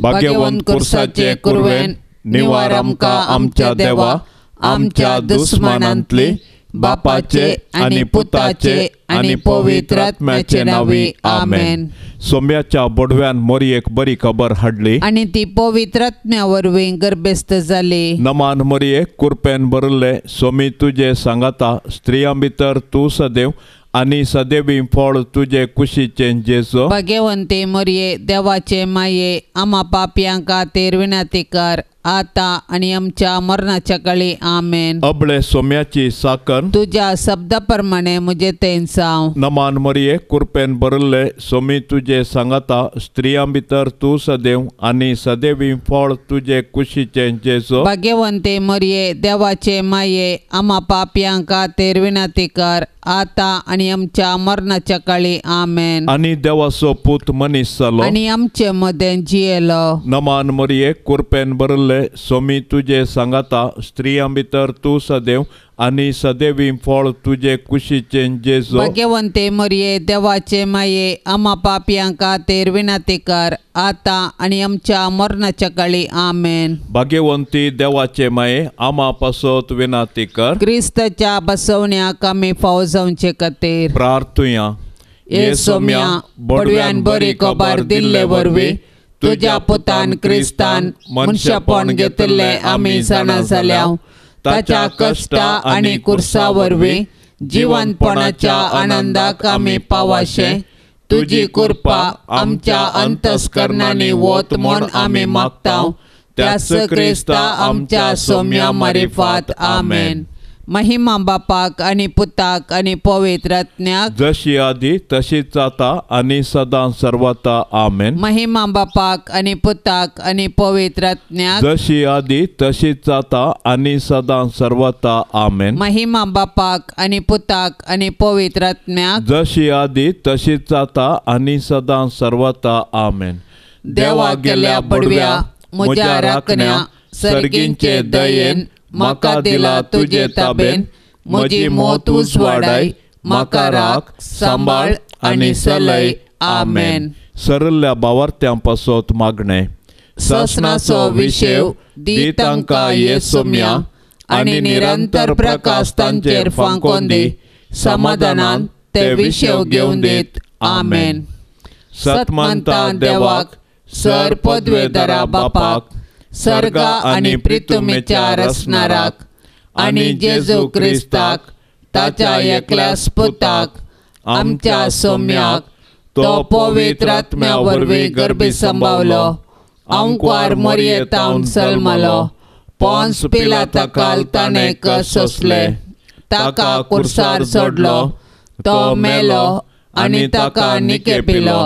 भाग्यवंत कुर्साचे कुरवेन निवार आमकां आमच्या देवा आमच्या दुस्मानांतली बापाचे आनी पुताचे आनी पवित्र आत्म्याचे नांवी आमेन. सोम्याच्या बोडव्यान मोरयेक बरी खबर हाडली आनी ती पवित्र आत्म्या वरवीं गर्भस्थ जाली. नमान मोरये कुरपेन भरिल्ले सोमी तुजे सांगाता स्त्रियां भितर तूं सदैव आनी सदैवी फळ तुजे कुशीचें जेजू. भाग्यवंती मोरये देवाचे माये आमा पापयां खातीर विनंती कर आता आनी आमच्या मरणाच्या काळी आमेन. अबळे सोम्याची साकर तुज्या शब्दा प्रमाणे म्हजे तें जावं. नमान मरये कुरपेन भरिल्ले सोमी तुजे सांगाता स्त्रियां भितर तूं सदैव आनी सदैवी फळ तुजे कुशीचें जेजू. भाग्यवंती मरये देवाचे माये आमा पापयां खातीर विनंती कर आता आनी आमच्या मरणाच्या काळी आमेन. आनी देवाचो पूत मनीस जालो आनी आमचे मदें जियेलो. नमान मरये कुरपेन भरिल्ले सोमी तुजे सांगाता स्त्रियां भितर तूं सदैव आनी सदैवी फळ तुजे कुशीचें जेजू. भाग्यवंती मरये देवाचे माये आमा पापयां खातीर विनंती कर आता आनी आमच्या मरणाच्या काळी आमेन. भाग्यवंती देवाचे माये आमा पासत विनंती कर. क्रिस्ताच्या बसवण्याक आमी फावो जावचे खातीर प्रार्थुया. हे सोम्या बडव्यान बरी खबर दिल्ले वरवीं तुज्या पुतान क्रिस्तान मनशापण घेतिल्लें आमी जाणा जाल्या. ताच्या कश्टा आनी कुर्सा वरवीं जिवनपणाच्या आनंदाक आमी पावाशें तुजी कृपा आमच्या अंतस्करणांनी वत म्हूण आमी मागता. त्याच क्रिस्ता आमच्या सोम्या मारिफात आमेन. महिमा बापाक आनी पुताक आनी पवित्र आत्म्याक जशी आदी तशीच जाता आनी सदां सर्वता आमेन. महिमा बापाक आनी पुताक आनी पवित्र आत्म्याक जशी आदी तशीच जाता आनी सदां सर्वता आमेन. महिमा बापाक आनी पुताक आनी पवित्र आत्म्याक जशी आदी तशीच जाता आनी सदां सर्वता आमेन. देवा गेल्या बडव्या म्हज्या राखण्या सर्गींचे दयेन म्हाका दिला तुजे ताबेन म्हजी मोत उजवाडाय म्हाका राख सांबाळ आनी सलय आमेन. सरल्या बावार्थ्यां पासत मागणें. ससनाचो विशेव दी तांकां हे सोम्या आनी निरंतर प्रकाश तांचेर फांकोन दी. समाधानान ते विशेव घेवन दीत आमेन. सतमंता देवाक सर पदवेदारा बापाक सर्गा आनी प्रितुमेच्या रसणाराक आनी जेजू क्रिस्ताक ताच्या एकल्याच पुताक आमच्या सोम्याक तो पवित्र आत्म्या वरवीं गर्भी संभावलो आंकवार मोरयेतावन जल्मलो पोन्स पिलाता काल ताणें कश्ट सोंसले ताका कुर्सार सोडलो तो मेलो आनी ताका निकेपिलो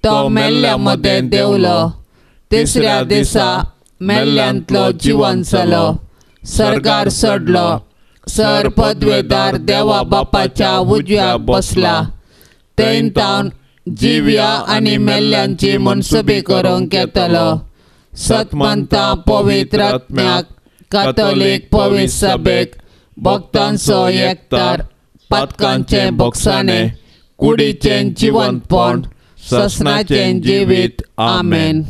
तो मेल्ल्या मदें देंवलो तिसऱ्या दिसा मेल्ल्यांतलो जिवन जालो सर्गार चडलो सर पदवेदार देवा बापाच्या उजव्याक बसला थंय तावन जिव्या आनी मेल्ल्यांची मनसुबी करूंक येतलो. सतमंता पवित्र आत्म्याक कातोलीक पवित्र सभेक भक्तांचो एकतार पातकांचें बोगसाणें कुडीचें जिवंतपण ससनाचें जिवीत आमेन.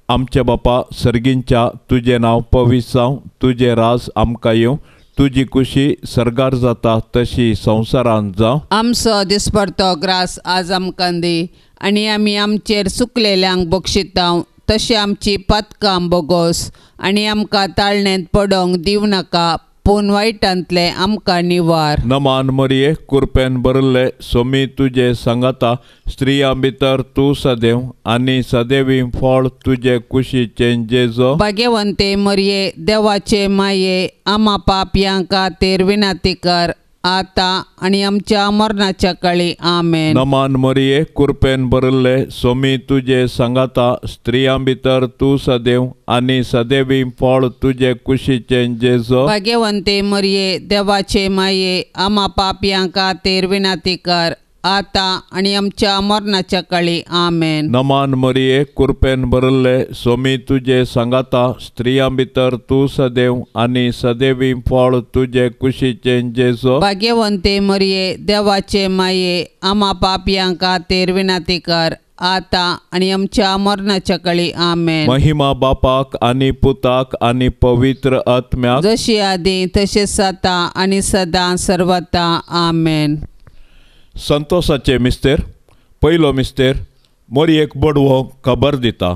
आमच्या बापा सर्गींच्या तुजें नांव पवित्र जावं तुजें राज आमकां येवं तुजी कुशी सर्गार जाता तशी संवसारांत जावं. आमचो दिसपडतो ग्रास आज आमकां दी आनी आमी आमचेर चुकलेल्यांक बक्षिता तशें आमची पातकां बोगोस आनी आमकां ताळणेंत पडोवंक दिवं नाका पूण वायटांतलें आमकां निवार. नमान मरये कुरपेन भरिल्ले सोमी तुजे सांगाता स्त्रियां भितर तूं सदैव आनी सदैवी फळ तुजे कुशीचें जेजो. भाग्यवंते मरये देवाचे माये आमा पापयां खातीर विनंती कर आता आनी आमच्या मरणाच्या काळी आमेन. नमान मरये कुरपेन भरिल्ले सोमी तुजे सांगाता स्त्रियां भितर तूं सदैव आनी सदैवी फळ तुजे कुशीचें जेजो. भाग्यवंते मरये देवाचे माये आमा पापयां खातीर विनंती कर आतां आनी आमच्या मरणाच्या काळी. आमेन. नमान मरिये, कुरपेन भरिल्ले, सोमी तुजे सांगाता, स्त्रियां भितर तूं सदैव आनी सदैवी फळ तुजे कुशीचें जेजू. भाग्यवंते मरिये, देवाचे माये, आमा पापयां खातीर विनंती कर, आतां आनी आमच्या मरणाच्या काळी. आमेन. महिमा बापाक आनी पुताक आनी पवित्र आत्म्याक, जशी आदी तशेंच आतां आनी सदां सर्वता. आमेन. संतोषाचे मिस्तेर. पयलो मिस्तेर, मोरयेक बडवो खबर दिता.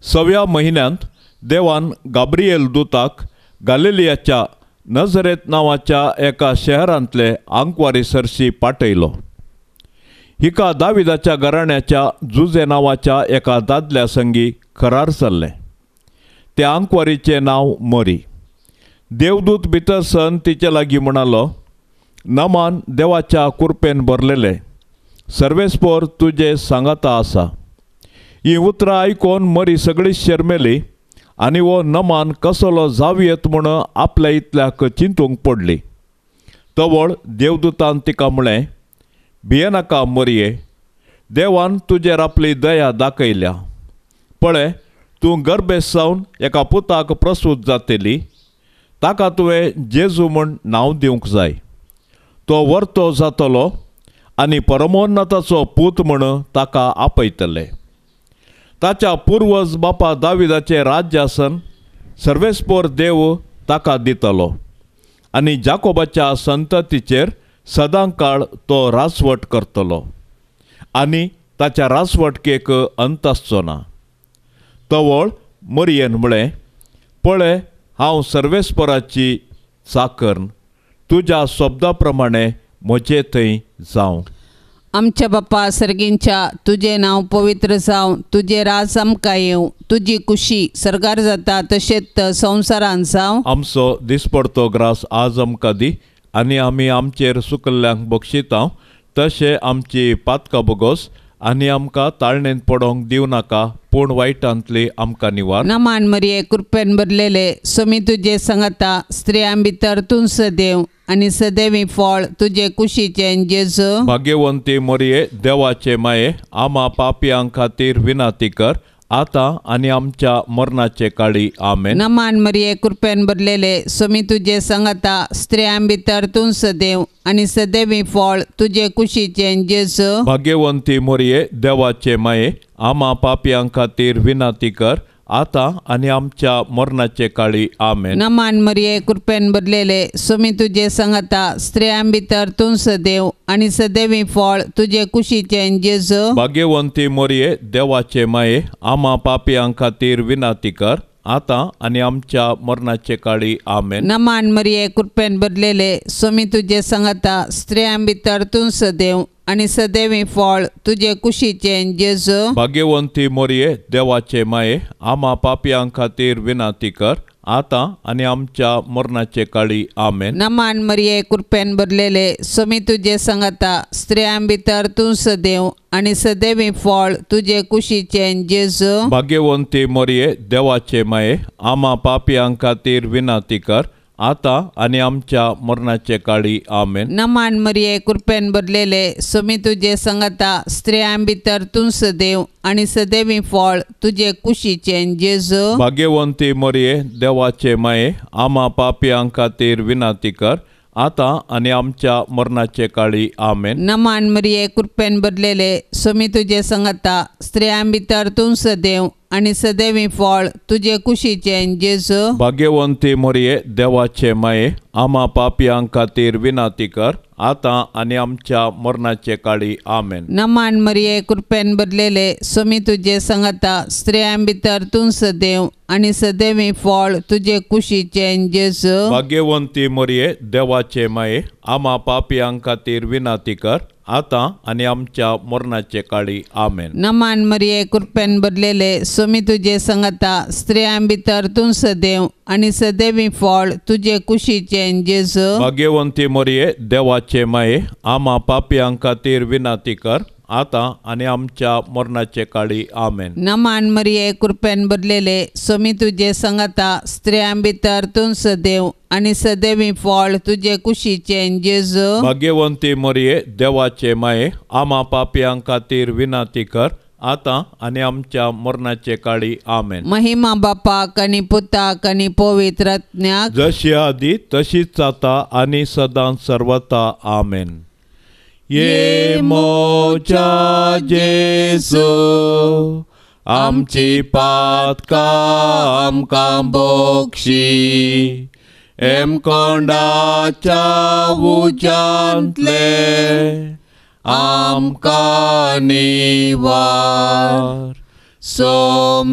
सव्या म्हयन्यांत देवान गाब्रिएल दुताक गालिलियाच्या नजरेत नांवाच्या एका शहरांतले आंकवारी सरशी पाठयलो. हिका दाविदाच्या घराण्याच्या जुजे नांवाच्या एका दादल्या संगी करार जाल्लें. त्या आंकवारीचें नांव मोरी. देवदूत भितर सन तिचे लागीं म्हणालो, नमान देवाच्या कुरपेन भरलेले, सर्वेस्पोर तुजे सांगाता आसा. ही उतरां आयकून मरी सगळी शर्मेली आनी हो नमान कसलो जावयेत म्हूण आपल्या इतल्याक चिंतूंक पडली. तवळ देवदूतान तिका म्हळें, भियेनाका मरये, देवान तुजेर आपली दया दाखयल्या. पळय, तूं गर्भेस्त जावन एका पुताक प्रसूत जातली, ताका तुवें जेजू म्हूण नांव दिवंक जाय. तो वर्तो जातलो आनी परमोन्नताचो पूत म्हूण ताका आपयतले. ताच्या पुर्वज बापा दाविदाचें राज्यासन सर्वेस्पोर देव ताका दितलो आनी जाकोबाच्या संततीचेर सदां काळ तो राजवट करतलो आनी ताच्या राजवटकेक अंत आसचो ना. तवळ मरियेन म्हळें, पळय, हांव सर्वेस्पोराची चाकर्न, तुज्या शब्दा प्रमाणे म्हजे थंय जावं. आमच्या बापा सर्गींच्या, तुजें नांव पवित्र जावं, तुजें राज आमकां येवं, तुजी कुशी सर्गार जाता तशेंच संवसारांत जावं. आमचो दिसपडतो ग्रास आज आमकां दी आनी आमी आमचेर सुकल्ल्यांक बक्षिता तशें आमची पातकां बोगोस आनी आमकां ताळणेंत पडोंक दिवं नाका, पूण वायटांतली आमकां निवार. नमान मरिये, कृपेन भरलेले, सोमी तुजे सांगाता, स्त्रियां भितर तूं सदैव आनी सदैवी फळ तुजे कुशीचें जेजू. भाग्यवंती मरिये, देवाचे माये, आमा पापयां खातीर विनंती कर, आतां आनी आमच्या मरणाचे काळी. आमेन. नमान मरिये, कृपेन भरलेले, सोमी तुजे सांगाता, स्त्रियां भितर तूं सदैव आनी सदैवी फळ तुजे कुशीचें जेजू. भाग्यवंती मरिये, देवाचे माये, आमा पापयां खातीर विनंती कर, आतां आनी आमच्या मरणाचे काळी. आमेन. नमान मरिये, कृपेन भरलेले, सोमी तुजे सांगाता, स्त्रियां भितर तूं सदैव आनी सदैवी फळ तुजे कुशीचें जेजू. भाग्यवंती मरिये, देवाचे माये, आमा पापयां खातीर विनंती कर, आतां आनी आमच्या मरणाचे काळी. आमेन. नमान मरिये, कृपेन भरलेले, सोमी तुजे सांगाता, स्त्रियां भितर तूं सदैव आनी सदैवी फळ तुजे कुशीचें जेजू. भाग्यवंती मरिये, देवाचे माये, आमा पापयां खातीर विनंती कर, आतां आनी आमच्या मरणाचे काळी. आमेन. नमान मरिये, कृपेन भरलेले, सोमी तुजे सांगाता, स्त्रियां भितर तूं सदैव आनी सदैवी फळ तुजे कुशीचें जेजू. भाग्यवंती मरिये, देवाचे माये, आमा पापयां खातीर विनंती कर, आतां आनी आमच्या मरणाचे काळी. आमेन. नमान मरिये, कृपेन भरलेले, सोमी तुजे सांगाता, स्त्रियां भितर तूं सदैव आनी सदैवी फळ तुजे कुशीचें जेजू. भाग्यवंती मरिये, देवाचे माये, आमा पापयां खातीर विनंती कर, आतां आनी आमच्या मरणाचे काळी. आमेन. नमान मरिये, कृपेन भरलेले, सोमी तुजे सांगाता, स्त्रियां भितर तूं सदैव आनी सदैवी फळ तुजे कुशीचें जेजू. भाग्यवंती मरिये, देवाचे माये, आमा पापयां खातीर विनंती कर, आतां आनी आमच्या मरणाचे काळी. आमेन. नमान मरिये, कृपेन भरलेले, सोमी तुजे सांगाता, स्त्रियां भितर तूं सदैव आनी सदैवी फळ तुजे कुशीचें जेजू. भाग्यवंती मरिये, देवाचे माये, आमा पापयां खातीर विनंती कर, आतां आनी आमच्या मरणाचे काळी. आमेन. नमान मरिये, कृपेन भरलेले, सोमी तुजे सांगाता, स्त्रियां भितर तूं सदैव आनी सदैवी फळ तुजे कुशीचें जेजू. भाग्यवंती मरिये, देवाचे माये, आमा पापयां खातीर विनंती कर, आतां आनी आमच्या मरणाचे काळी. आमेन. नमान मरिये, कृपेन भरलेले, स्वामी तुजे संगता, स्त्रियां भितर तूं सदैव आनी सदैवी फळ तुजे कुशीचें जेजू. भाग्यवंती मरिये, देवाचे माये, आमा पापयां खातीर विनंती कर, आतां आनी आमच्या मरणाचे काळी. आमेन. महिमा बापाक आनी पुताक आनी पवित्र आत्म्याक, जशी आदी तशीच आतां आनी सदां सर्वता. आमेन. ये मोच्या जेजू, आमची पातकां आमकां बक्षी, एमकोंडाच्या उज्यांतले आमकां निवार. सोमेसत्म्या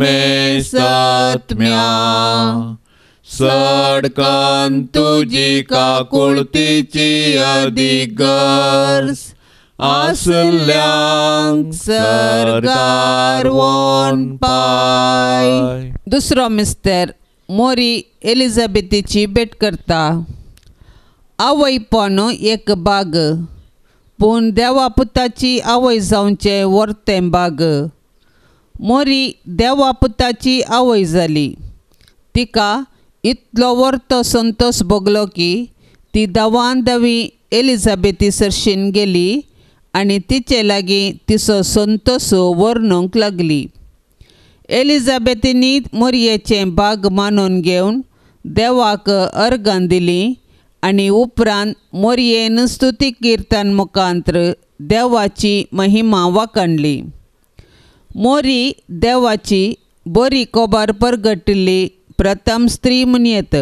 सडकन तुजी काकुळतीची अदीक गरज आसल्यांक सरकार वोन पाय. दुसरो मिस्तर मोरी एलिझाबेथीची भेट करता. आवयपण एक बाग, पूण देवा पुताची आवय जावचें वर्तें बाग. मोरी देवा पुताची आवय जाली. तिका इतलो वर्तो संतोष भोगलो की ती धांवान धांवी एलिझाबेथी सरशीन गेली आनी तिचे लागीं तिचो संतोष वर्णूंक लागली. एलिझाबेथीनी मोरयेचें बाग मानून घेवन देवाक अर्गां दिलीं आनी उपरांत मोरयेन स्तुती किर्तन मुखांत्र देवाची महिमा वाखाणली. मोरी देवाची बरी खबर परगटिल्ली प्रथम स्त्री म्हणयेत.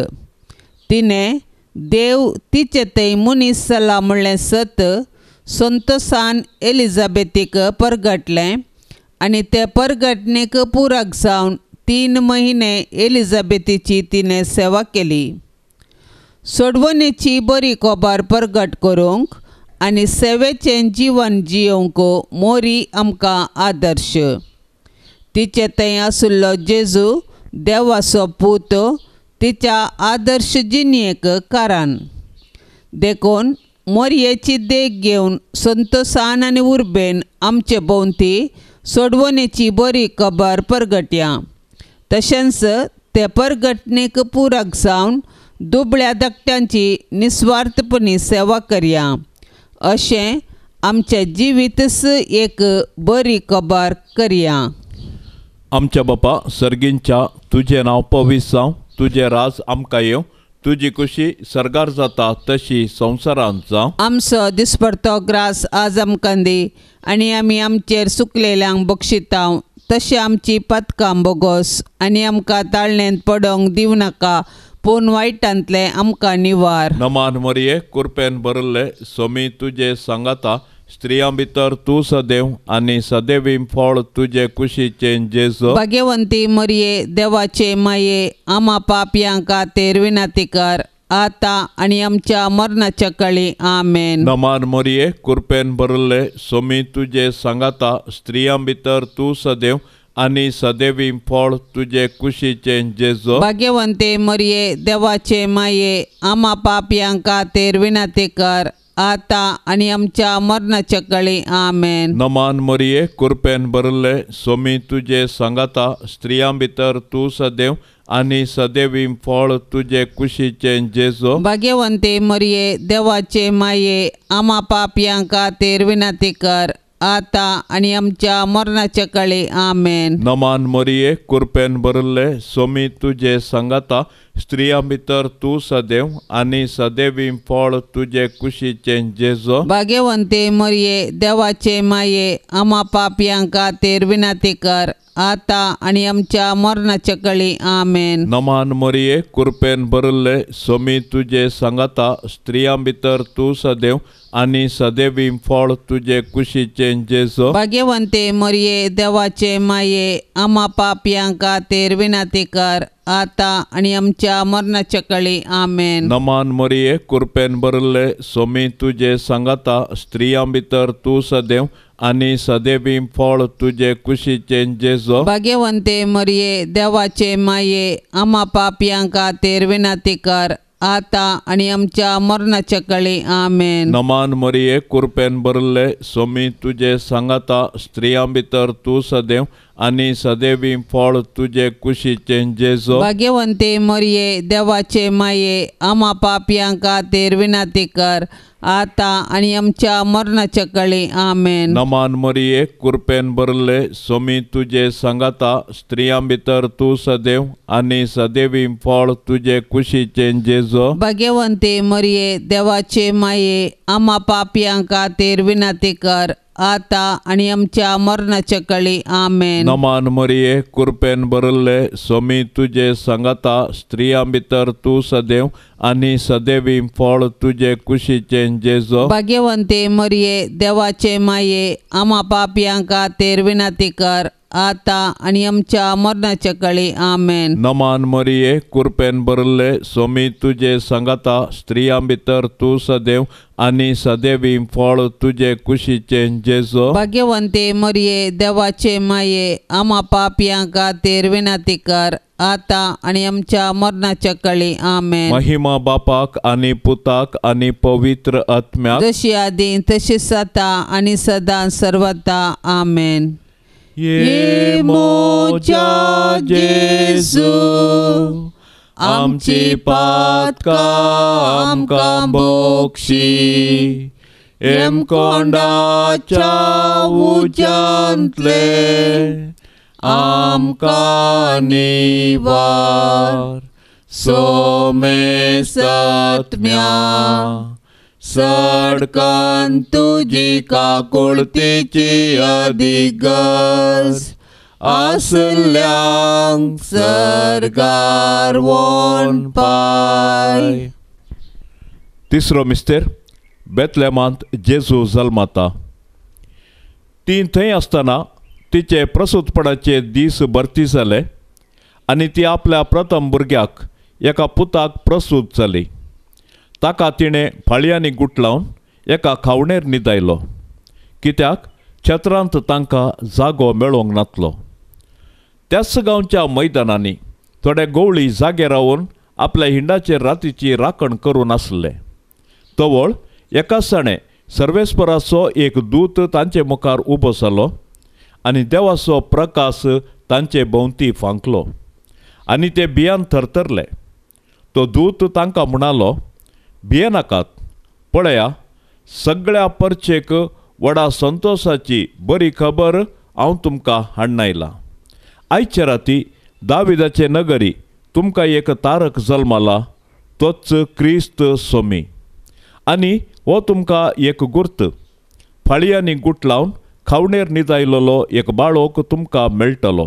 तिणें देव तिचे थंय मनीस जाला म्हणलें सत संतोसान एलिझाबेथीक परगटलें आनी ते परगटणेक पुरक जावन 3 महिने एलिझाबेथीची तिणें सेवा केली. सोडवणेची बरी खबर परगट करूंक आनी सेवेचें जिवन जियोवंक मोरी आमकां आदर्श. तिचे थंय आशिल्लो जेजू देवाचो पूत तिच्या आदर्श जिणेक कारण. देखून मोरयेची देख घेवन संतोसान आनी उर्बेन आमचे भोंवती सोडवणेची बरी खबर परगटया. तशेंच ते परगटणेक पुरक जावन दुबळ्या धाकट्यांची निस्वार्थपणी सेवा करया. अशें आमचें जिवीतच एक बरी खबर करया. आमच्या बापा सर्गींच्या, तुजें नांव पवित्र जावं, तुजें राज आमकां येवं, तुजी खुशी सर्गार जाता तशी संवसारांत जावं. आमचो दिसपडतो ग्रास आज आमकां दी आनी आमी आमचेर सुकलेल्यांक बक्षितांव तशें आमची पथकां बोगोस आनी आमकां ताळणेंत पडोंक दिवं नाका, पूण वायटांतलें आमकां निवार. नमान मरिये, कुरपेन भरिल्ले, स्वामी तुजे सांगाता, स्त्रियां भितर तूं सदैव आनी सदैवी फळ तुजे कुशीचें जेजू. भाग्यवंती मरिये, देवाचे माये, आमा पापयां खातीर विनंती कर, आतां आनी आमच्या मरणाच्या काळी. आमेन. नमान मरिये, कुरपेन भरिल्ले, स्वामी तुजे सांगाता, स्त्रियां भितर तूं सदैव आनी सदैवी फळ तुजे कुशीचें जेजू. भाग्यवंती मरिये, देवाचे माये, आमा पापयां खातीर विनंती कर, आतां आनी आमच्या मरणाच्या काळी. आमेन. नमान मरिये, कुरपेन भरिल्ले, स्वामी तुजे सांगाता, स्त्रियां भितर तूं सदैव आनी सदैवी फळ तुजे कुशीचें जेजू. भाग्यवंती मरिये, देवाचे माये, आमा पापयां खातीर विनंती कर, आतां आनी आमच्या मरणाच्या काळी. आमेन. नमान मरिये, कुरपेन भरिल्ले, स्वामी तुजे सांगाता, स्त्रियां भितर तूं सदैव आनी सदैवी फळ तुजे कुशीचें जेजू. भाग्यवंती मरिये, देवाचे माये, आमा पापयां खातीर विनंती कर, आतां आनी आमच्या मरणाच्या काळी. आमेन. नमान मरिये, कुरपेन भरिल्ले, स्वामी तुजे सांगाता, स्त्रियां भितर तूं सदैव आनी सदैवी फळ तुजे कुशीचें जेजू. भाग्यवंती मरिये, देवाचे माये, आमा पापयां खातीर विनंती कर, आतां आनी आमच्या मरणाच्या काळी. आमेन. नमान मरिये, कुरपेन भरिल्ले, स्वामी तुजे सांगाता, स्त्रियां भितर तूं सदैव आनी सदैवी फळ तुजे कुशीचें जेजू. भाग्यवंती मरिये, देवाचे माये, आमा पापयां खातीर विनंती कर, आतां आनी आमच्या मरणाच्या काळी आमेन. नमान मरिये कुरपेन भरले सोमी तुजे सांगाता स्त्रियां भितर तूं सदैव आनी सदैवी फळ तुजे कुशीचें जेजो. भाग्यवंते मरिये देवाचे माये आमा पापयां खातीर विनंती कर आतां आनी आमच्या मरणाच्या काळी आमेन. नमान मरिये कुरपेन भरले सोमी तुजे सांगाता स्त्रियां भितर तूं सदैव आनी सदैवी फळ तुजे कुशीचें जेजो. भाग्यवंते मरिये देवाचे माये आमा पापयां खातीर विनंती कर आतां आनी आमच्या मरणाच्या काळी आमेन. नमान मरिये कुरपेन भरले सोमी तुजे सांगाता स्त्रियां भितर तूं सदैव आनी सदैवी फळ तुजे कुशीचें जेजो. भाग्यवंते मरिये देवाचे माये आमा पापयां खातीर विनंती कर आतां आनी आमच्या मरणाच्या काळी आमेन. नमान मरिये कुरपेन भरले सोमी तुजे सांगाता स्त्रियां भितर तूं सदैव आनी सदैवी फळ तुजे कुशीचें जेजो. भाग्यवंते मरिये देवाचे माये आमा पापयां खातीर विनंती कर आतां आनी आमच्या मरणाच्या काळी आमेन. महिमा बापाक आनी पुताक आनी पवित्र आत्म्याक, जशी आदी तशीच आतां आनी सदां सर्वता आमेन. ये मोज्या जेजू आमची पातकां आमकां बोक्षी हेमकोंडाच्या उज्यांतले आमकां निवार सोमेसत्म्या सडकन तुजी काकुळतीची अधिगज आसल्यांक सरगार वोन पाय. तिसरो मिस्तेर बेतलेमांत जेजू जल्माता. ती थंय आसतना तिचे प्रसूतपणाचे दीस भरती जाले आनी ती आपल्या प्रथम भुरग्याक एका पुताक प्रसूत जाली. ताका तिणें फाळयांनी गुटलावन एका खावणेर न्हिदायलो, कित्याक छत्रांत तांकां जागो मेळोंक नातलो. त्याच गांवच्या मैदानांनी थोडे गवळी जागे रावन आपल्या हिंडाचेर रातीची राखण करून आसले. तवळ एका सणे सर्वेस्पराचो एक दूत तांचे मुखार उबो जालो आनी देवाचो प्रकाश तांचे भोंवती फांकलो आनी ते भियान थरथरले. तो दूत तांकां म्हणालो, भियेनाकात, पळया सगळ्या परचेक व्हडा संतोशाची बरी खबर हांव तुमकां हाडून आयलां. आयचे राती दाविदाचे नगरी तुमकां एक तारक जल्माला, तोच क्रिस्त सोमी. आनी हो तुमकां एक गुर्त, फाळयांनी गुटलावन खावणेर न्हिदायलेलो एक बाळोक तुमकां मेळटलो.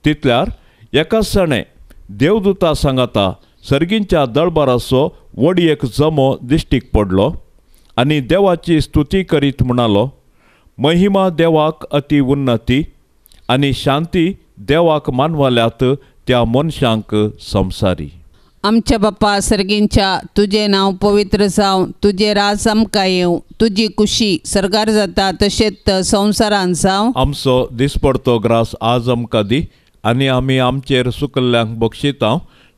तितल्यार एका सणे देवदूता सांगाता सर्गींच्या दळबाराचो व्हड एक जमो दिश्टीक पडलो आनी देवाची स्तुती करीत म्हणालो, महिमा देवाक अति उन्नती आनी शांती देवाक मानवल्यात त्या मनशांक संवसारी. आमच्या बापा सर्गींच्या तुजें नांव पवित्र जावं, तुजें राज आमकां येवं, तुजी कुशी सरकार जाता तशेंच संवसारांत जावं. आमचो दिसपडतो ग्रास आज आमकां दी आनी आमी आमचेर सुकल्ल्यांक बक्षिता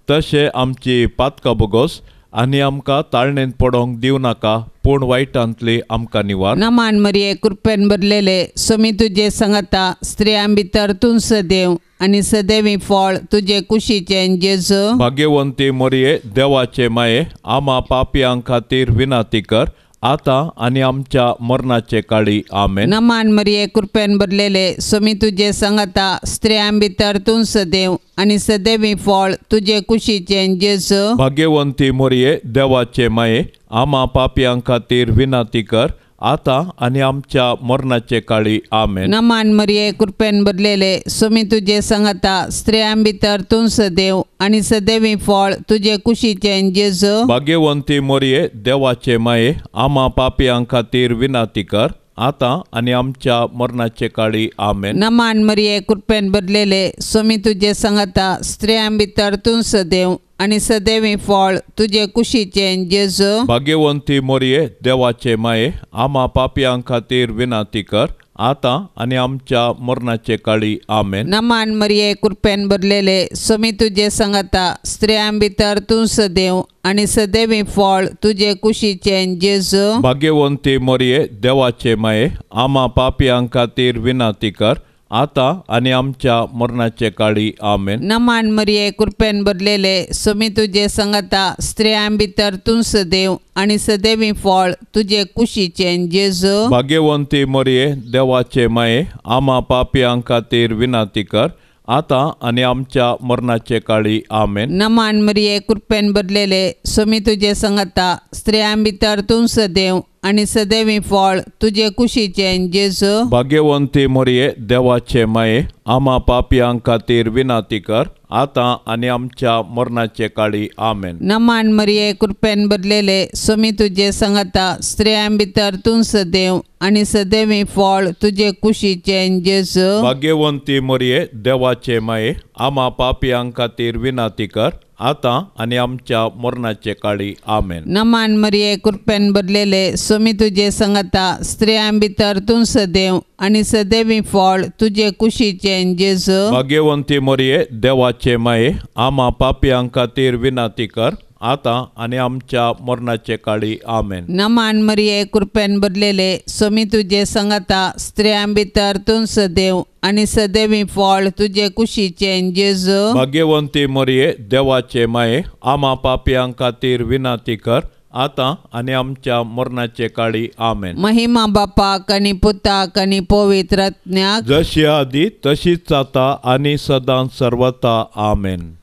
तशें आमची पातकां बोगोस आनी आमकां ताळणेंत पडोंक दिवं नाका, पूण वायटांतली आमकां निवार. नमान मरिये कृपेन भरलेले सोमी तुजे सांगाता स्त्रियां भितर तूं सदैव आनी सदैवी फळ तुजे कुशीचें जेजू. भाग्यवंती मरिये देवाचे माये आमा पापयां खातीर विनंती कर आतां आनी आमच्या मरणाचे काळी आमेन. नमान मरिये कृपेन भरलेले सोमी तुजे सांगाता स्त्रियां भितर तूं सदैव आनी सदैवी फळ तुजे कुशीचें जेजू. भाग्यवंती मरिये देवाचे माये आमा पापयां खातीर विनंती कर आतां आनी आमच्या मरणाचे काळी आमेन. नमान मरिये कृपेन भरलेले सोमी तुजे सांगाता स्त्रियां भितर तूं सदैव आनी सदैवी फळ तुजे कुशीचें जेजू. भाग्यवंती मरिये देवाचे माये आमा पापयां खातीर विनंती कर आतां आनी आमच्या मरणाचे काळी आमेन. नमान मरिये कृपेन भरलेले सोमी तुजे सांगाता स्त्रियां भितर तूं सदैव आनी सदैवी फळ तुजे कुशीचें जेजू. भाग्यवंती मरिये देवाचे माये आमा पापयां खातीर विनंती कर आतां आनी आमच्या मरणाचे काळी आमेन. नमान मरिये कृपेन भरलेले स्वामी तुजे संगता, स्त्रियां भितर तूं सदैव आनी सदैवी फळ तुजे कुशीचें जेजू. भाग्यवंती मरिये देवाचे माये, आमा पापयां खातीर विनंती कर आतां आनी आमच्या मरणाचे काळी आमेन. नमान मरिये कृपेन भरलेले स्वामी तुजे संगता, स्त्रियां भितर तूं सदैव आनी सदैवी फळ तुजे कुशीचें जेजू. भाग्यवंती मरिये देवाचे माये, आमा पापयां खातीर विनंती कर आतां आनी आमच्या मरणाचे काळी आमेन. नमान मरिये कृपेन भरलेले स्वामी तुजे संगता, स्त्रियां भितर तूं सदैव आनी सदैवी फळ तुजे कुशीचें जेजू. भाग्यवंती मरिये देवाचे माये, आमा पापयां खातीर विनंती कर आतां आनी आमच्या मरणाचे काळी आमेन. नमान मरिये कृपेन भरलेले स्वामी तुजे संगता, स्त्रियां भितर तूं सदैव आनी सदैवी फळ तुजे कुशीचें जेजू. भाग्यवंती मरिये देवाचे माये, आमा पापयां खातीर विनंती कर आतां आनी आमच्या मरणाचे काळी आमेन. नमान मरिये कृपेन भरलेले स्वामी तुजे संगता, स्त्रियां भितर तूं सदैव आनी सदैवी फळ तुजे कुशीचें जेजू. भाग्यवंती मरिये देवाचे माये, आमा पापयां खातीर विनंती कर आतां आनी आमच्या मरणाचे काळी आमेन. नमान मरिये कृपेन भरलेले स्वामी तुजे संगता, स्त्रियां भितर तूं सदैव आनी सदैवी फळ तुजे कुशीचें जेजू. भाग्यवंती मरिये देवाचे माये, आमा पापयां खातीर विनंती कर आतां आनी आमच्या मरणाचे काळी आमेन. महिमा बापाक आनी पुताक आनी पवित्र आत्म्याक, जशी आदी तशीच आतां आनी सदां सर्वता आमेन.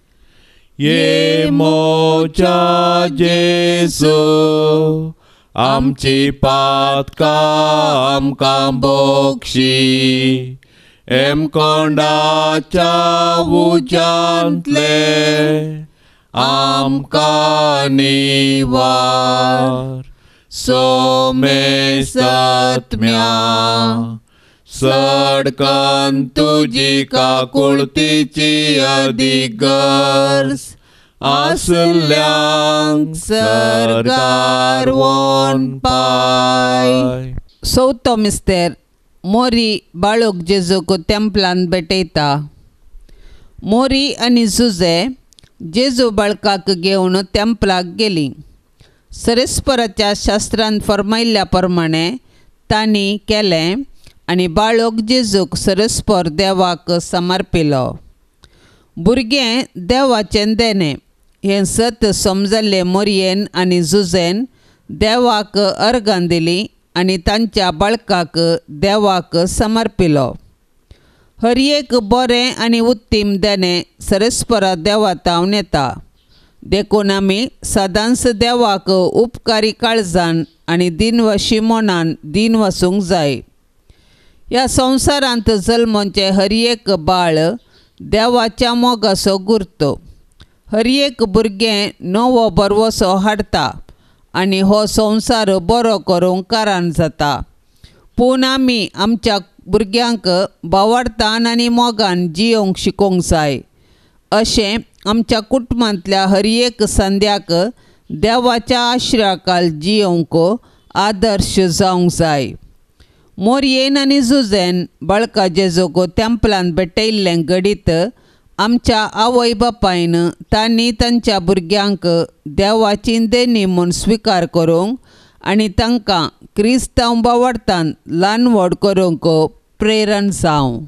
ये मोजा जेजू आमची पातकां आमकां बक्षी, एमकोंडाच्या उज्यांतले आमकां निवार, सोमेसत्म्या सडकन तुजी काकुळतीची अदीक गरज आसल्यांक सरकार वोन पाय. चवथो मिस्तेर मोरी बाळूक जेजूक तेंपलान भेटयता. मोरी आनी जुजे जेजू बाळकाक घेवन तेंपलाक गेली. सरेस्पराच्या शास्त्रान फर्मायल्ल्या प्रमाणे तांणी केलें आनी बाळक जेजूक सरस्पर देवाक समर्पिलो. भुरगें देवाचें देणें हें सत समजल्लें मोरयेन आनी जुजेन देवाक अर्गां दिली आनी तांच्या बाळकाक देवाक समर्पिलो. हर एक बरें आनी उत्तीम देणें सरस्परा देवातावन येता. देखून आमी सदांच देवाक उपकारी काळजान आनी दिनवाशी मनान दिन वसूंक जाय. ह्या संवसारांत जल्मचे हर एक बाळ देवाच्या मोगाचो गुर्तो. हर एक भुरगें नवो भरवसो हाडटा आनी हो संवसार बरो करूंक कारण जाता. पूण आमी आमच्या भुरग्यांक बावडतान आनी मोगान जियोंक शिकोवंक जाय. अशें आमच्या कुटुंबांतल्या हर एक संद्याक देवाच्या आश्रयाखाल जियोंक आदर्श जावंक जाय. मोरयेन आनी जुजेन बाळका जेजूक तेंपलान भेटयल्लें घडीत आमच्या आवय बापायन तांणी तांच्या भुरग्यांक देवाची देणी म्हूण स्विकार करूंक आनी तांकां क्रिस्तांव बावडतान ल्हान व्हड करूंक प्रेरण जावं.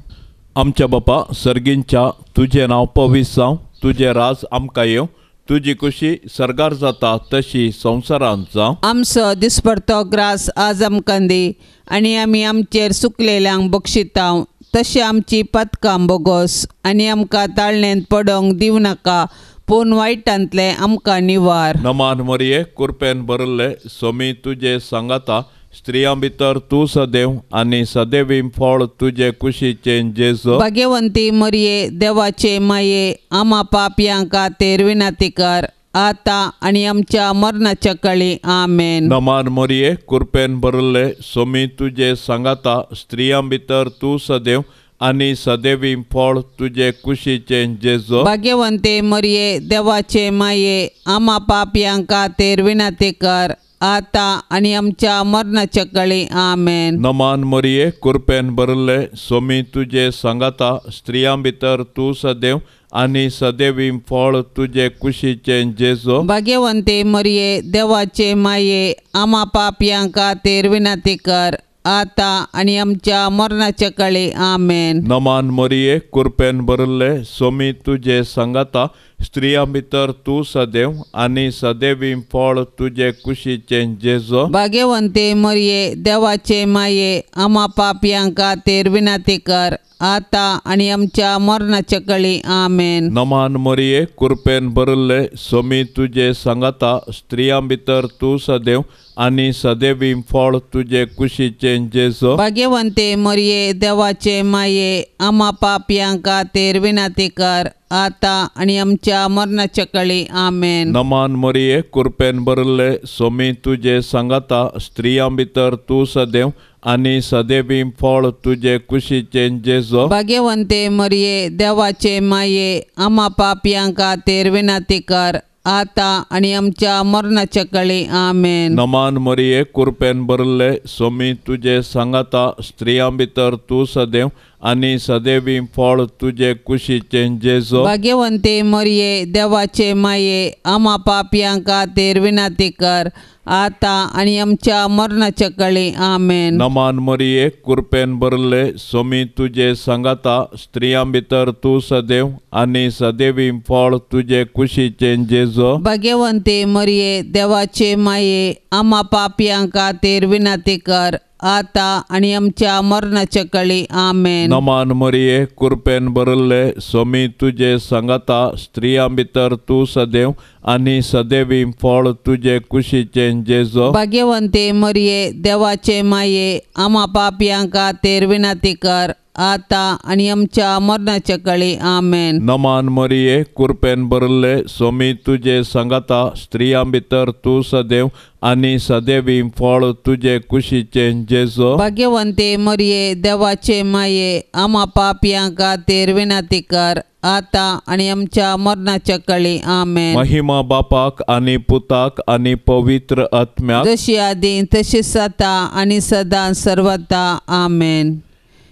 आमच्या बापा सर्गींच्या, तुजें नांव पवित्र जावं, तुजें राज आमकां येवं, तुजी खुशी सर्गार जाता तशी संवसारांत जावं. आमचो दिसपडतो ग्रास आज आमकां दी आनी आमी आमचेर सुकलेल्यांक बक्षितांव तशें आमची पदकां बोगोस आनी आमकां ताळणेंत पडोवंक दिवं नाका, पूण वायटांतलें आमकां निवार. नमान मरिये कुरपेन भरिल्ले स्वामी तुजे सांगाता, स्त्रियां भितर तूं सदैव आनी सदैवी फळ तुजे कुशीचें जेजू. भाग्यवंती मरिये देवाचे माये, आमा पापयां खातीर विनंती कर आतां आनी आमच्या मरणाच्या काळी. आमेन. नमान मरिये कुरपेन भरिल्ले स्वामी तुजे सांगाता, स्त्रियां भितर तूं सदैव आनी सदैवी फळ तुजे कुशीचें जेजू. भाग्यवंती मरिये देवाचे माये, आमा पापयां खातीर विनंती कर आतां आनी आमच्या मरणाच्या कळी. आमेन. नमान मरिये, कृपेन भरिल्ले, सोमी तुजे सांगाता, स्त्रियां भितर तूं सदैव आनी सदैवी फळ तुजे कुशीचें जेजू. भाग्यवंते मरिये, देवाचे माये, आमा पापयां खातीर विनंती कर, आतां आनी आमच्या मरणाच्या कळी. आमेन. नमान मरिये, कृपेन भरिल्ले, सोमी तुजे सांगाता, स्त्रियां भितर तूं सदैव आनी सदैवी फळ तुजे कुशीचें जेजू. भाग्यवंते मरिये, देवाचे माये, आमा पापयां खातीर विनंती कर, आतां आनी आमच्या मरणाच्या कळी. आमेन. नमान मरिये, कृपेन भरिल्ले, सोमी तुजे सांगाता, स्त्रियां भितर तूं सदैव आनी सदैवी फळ तुजे कुशीचें जेजू. भाग्यवंते मरिये, देवाचे माये, आमा पापयां खातीर विनंती कर, आतां आनी आमच्या मरणाच्या कळी. आमेन. नमान मरिये, कृपेन भरिल्ले, सोमी तुजे सांगाता, स्त्रियां भितर तूं सदैव आनी सदैवी फळ तुजे कुशीचें जेजू. भाग्यवंते मरिये, देवाचे माये, आमा पापयां खातीर विनंती कर, आतां आनी आमच्या मरणाच्या कळी. आमेन. नमान मरिये, कृपेन भरिल्ले, सोमी तुजे सांगाता, स्त्रियां भितर तूं सदैव आनी सदैवी फळ तुजे कुशीचें जेजू. भाग्यवंते मरिये, देवाचे माये, आमा पापयां खातीर विनंती कर, आतां आनी आमच्या मरणाच्या कळी. आमेन. नमान मरिये, कृपेन भरिल्ले, सोमी तुजे सांगाता, स्त्रियां भितर तूं सदैव आनी सदैवी फळ तुजे कुशीचें जेजू. भाग्यवंते मरिये, देवाचे माये, आमा पापयां खातीर विनंती कर, आतां आनी आमच्या मरणाच्या कळी. आमेन. नमान मरिये, कृपेन भरिल्ले, सोमी तुजे सांगाता, स्त्रियां भितर तूं सदैव आनी सदैवी फळ तुजे कुशीचें जेजू. भाग्यवंते मरिये, देवाचे माये, आमा पापयां खातीर विनंती कर, आतां आनी आमच्या मरणाच्या कळी. आमेन. नमान मरिये, कृपेन भरिल्ले, सोमी तुजे सांगाता, स्त्रियां भितर तूं सदैव आनी सदैवी फळ तुजे कुशीचें जेजू. भाग्यवंते मरिये, देवाचे माये, आमा पापयां खातीर विनंती कर, आतां आनी आमच्या मरणाच्या कळी. आमेन. महिमा बापाक आनी पुताक आनी पवित्र आत्म्याक, जशी आदी तशी सता आनी सदां सर्वता. आमेन.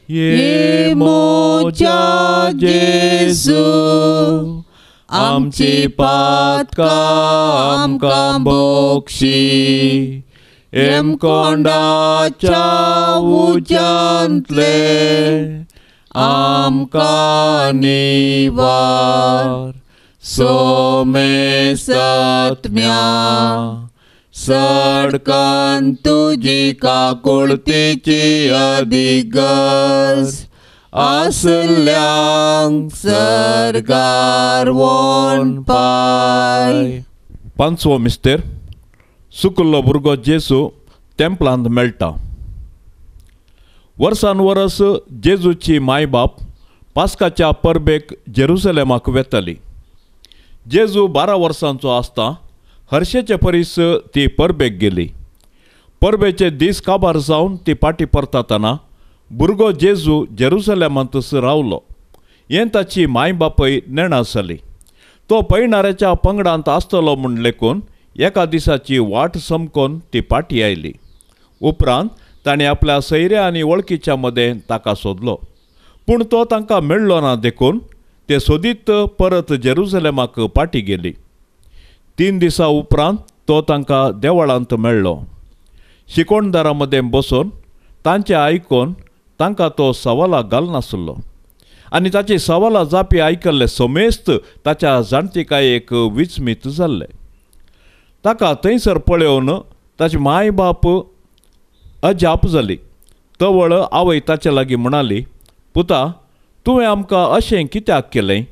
ये मोज्या जेजू, आमची पातकां आमकां बोक्षी, हेमकोंडाच्या उज्यांतले आमकां निवार, सोमेसत्म्या सडकन तुजी काकुळतीची अधिगज आसल्यांक सरगार वोन पाय. पांचवो मिस्तेर. सुकुल्लो भुरगो जेजू तेंपलांत मेळटा. वर्सान वरस जेजूची माय बाप पास्काच्या परबेक जेरुसलेमाक वेताली. जेजू 12 वर्सांचो आसता हर्षेचे परीस ती परबेक गेली. परबेचे दीस काबार जावन ती पाटी परतातना भुरगो जेजू जेरुसलेमांतच रावलो. हें ताची माय बापय नेणा जाली. तो पयणाऱ्याच्या पंगडांत आसतलो म्हूण लेखून एका दिसाची वाट समकोन ती पाटी आयली. उपरांत ताणें आपल्या सैऱ्या आनी वळखीच्या मदें ताका सोदलो, पूण तो तांकां मेळ्ळो ना देखून ते सोदीत परत जेरुसलेमाक पाटी गेली. 3 दिसां उपरांत तो तांकां देवळांत मेळ्ळो. शिकोणदारां मदें बसून तांचें आयकून तांकां तो सवालां घालनासलो आनी ताची सवालां जापी आयकल्ले समेस्त ताच्या जाणतिकायेक विचमीत जाल्ले. ताका थंयसर पळोवन ताची माय बाप अजाप जाली. तवळ आवय ताचे लागीं म्हणाली, पुता, तुवें आमकां अशें कित्याक केलें?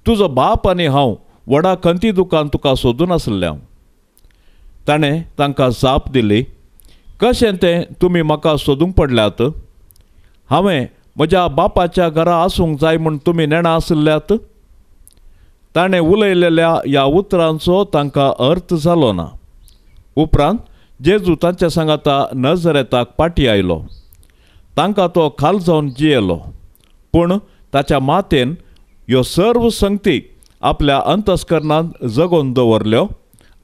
तुजो बाप आनी हांव व्हडा खंती दुकान तुका सोदून आसलें हांव. ताणें तांकां जाप दिली, कशें तें तुमी म्हाका सोदूंक पडल्यात? हांवें म्हज्या बापाच्या घरा आसूंक जाय म्हूण तुमी नेणा आसल्यात? ताणें उलयलेल्या ह्या उतरांचो तांकां अर्थ जालो ना. उपरांत जेजू तांच्या सांगाता नजरेताक पाटी आयलो. तांकां तो खाल जावन जियेलो, पूण ताच्या मातेन ह्यो सर्व संगती आपल्या अंतस्करणांत जगोवन दवरल्यो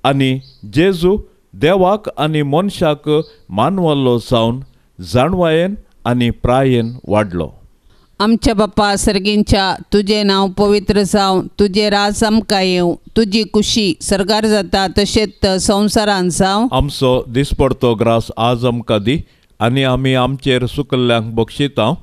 आनी जेजू देवाक आनी मनशाक मानवल्लो जावन जाणवायेन आनी प्रायेन वाडलो. आमच्या बापा सर्गींच्या तुजें नांव पवित्र जावं, तुजें राज आमकां येवं, तुजी कुशी सर्गार जाता तशेंच संवसारांत जावं. आमचो दिसपडतो ग्रास आज आमकां दी आनी आमी आमचेर सुकल्ल्यांक बक्षिता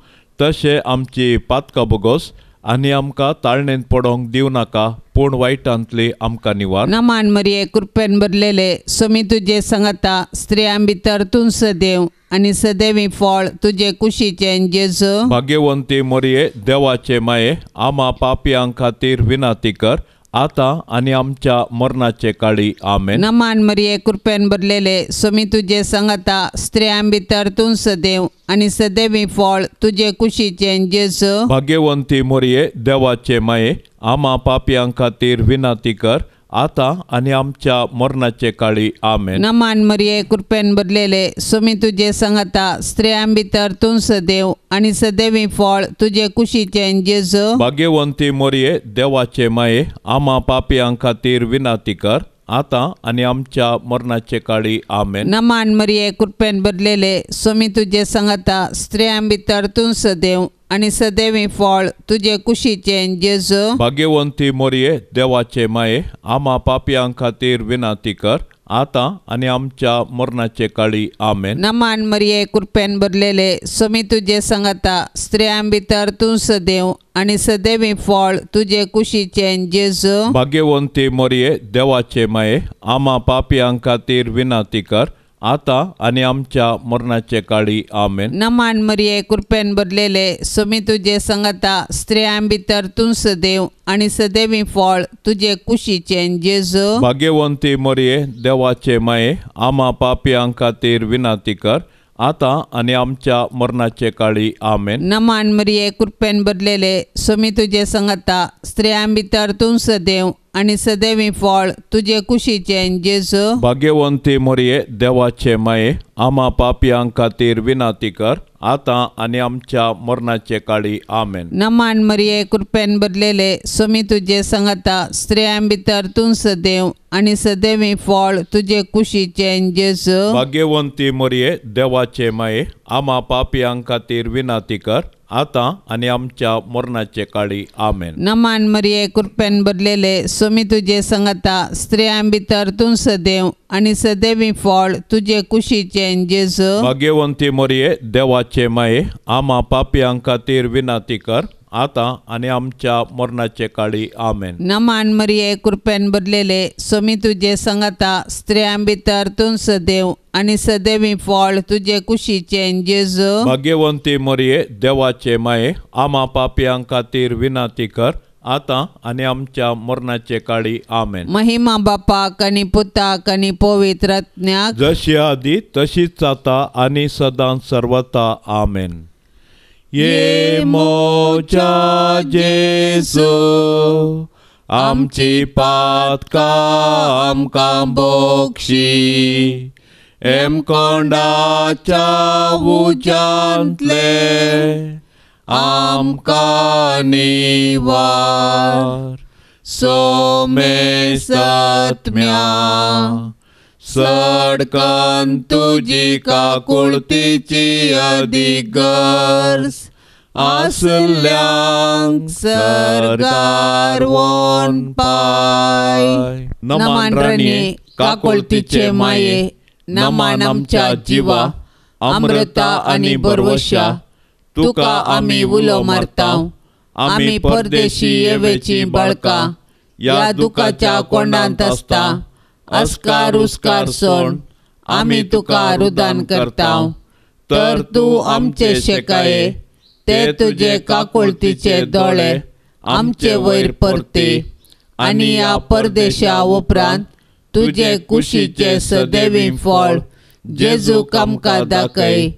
तशें आमची पातकां बोगोस आनी आमकां ताळणेंत पडोंक दिवं नाका पूण वायटांतली आमकां निवार. नमान मरिये कृपेन भरलेले स्वामी तुजे सांगाता, स्त्रियां भितर तूं सदैव आनी सदैवी फळ तुजे कुशीचें जेजू. भाग्यवंती मरिये देवाचे माये, आमा पापयां खातीर विनंती कर आतां आनी आमच्या मरणाचे काळी. आमेन. नमान मरिये कृपेन भरलेले स्वामी तुजे सांगाता, स्त्रियां भितर तूं सदैव आनी सदैवी फळ तुजे कुशीचें जेजू. भाग्यवंती मरिये देवाचे माये, आमा पापयां खातीर विनंती कर आतां आनी आमच्या मरणाचे काळी. आमेन. नमान मरिये कृपेन भरलेले स्वामी तुजे सांगाता, स्त्रियां भितर तूं सदैव आनी सदैवी फळ तुजे कुशीचें जेजू. भाग्यवंती मरिये देवाचे माये, आमा पापयां खातीर विनंती कर आतां आनी आमच्या मरणाचे काळी. आमेन. नमान मरिये कृपेन भरलेले स्वामी तुजे सांगाता, स्त्रियां भितर तूं सदैव आनी सदैवी फळ तुजे कुशीचें जेजू. भाग्यवंती मरिये देवाचे माये, आमा पापयां खातीर विनंती कर आतां आनी आमच्या मरणाचे काळी. आमेन. नमान मरिये कृपेन भरलेले स्वामी तुजे सांगाता, स्त्रियां भितर तूं सदैव आनी सदैवी फळ तुजे कुशीचें जेजू. भाग्यवंती मरिये देवाचे माये, आमा पापयां खातीर विनंती कर आतां आनी आमच्या मरणाचे काळी. आमेन. नमान मरिये कृपेन भरलेले स्वामी तुजे सांगाता, स्त्रियां भितर तूं सदैव आनी सदैवी फळ तुजे कुशीचें जेजू. भाग्यवंती मरिये देवाचे माये, आमा पापयां खातीर विनंती कर आतां आनी आमच्या मरणाचे काळी. आमेन. नमान मरिये कृपेन भरलेले स्वामी तुजे सांगाता, स्त्रियां भितर तूं सदैव आनी सदैवी फळ तुजे कुशीचें जेजू. भाग्यवंती मरिये देवाचे माये, आमा पापयां खातीर विनंती कर आतां आनी आमच्या मरणाचे काळी. आमेन. नमान मरिये कृपेन भरलेले स्वामी तुजे सांगाता, स्त्रियां भितर तूं सदैव आनी सदैवी फळ तुजे कुशीचें जेजू. भाग्यवंती मरिये देवाचे माये, आमा पापयां खातीर विनंती कर आतां आनी आमच्या मरणाचे काळी. आमेन. नमान मरिये कृपेन भरलेले स्वामी तुजे सांगाता, स्त्रियां भितर तूं सदैव आनी सदैवी फळ तुजे कुशीचें जेजू. भाग्यवंती मरिये देवाचे माये, आमा पापयां खातीर विनंती कर आतां आनी आमच्या मरणाचे काळी. आमेन. नमान मरिये कृपेन भरलेले स्वामी तुजे सांगाता, स्त्रियां भितर तूं सदैव आनी सदैवी फळ तुजे कुशीचें जेजू. भाग्यवंती मरिये देवाचे माये, आमा पापयां खातीर विनंती कर आतां आनी आमच्या मरणाचे काळी. आमेन. महिमा बापाक आनी पुताक आनी पवित्र आत्म्याक, जशी आदी तशीच आतां आनी सदां सर्वता. आमेन. ये मोच्या जेजू, आमची पातकां आमकां बक्षी, एमकोंडाच्या उज्यांतले आमकां निवार. सोमेसत्म्या सडकन तुजी काकुळतीची अदीक गरज आसल्यांक सरकार वन पाय. नमान राणये काकुळतीचे माये, नमान आमच्या जिवा अमृता आनी बरवशा, तुका आमी उलो मारता. आमी परदेशी येवेची बाळकां ह्या दुखाच्या कोंडांत आसता. अस्कार उस्कार सोण आमी तुका रुदान करता. तर तूं आमचे शेकाये ते तुजे काकुळतीचे दोळे आमचे वयर परते आनी ह्या परदेशा उपरांत तुजे कुशीचे सदैवी फळ जेजूक आमकां दाखय.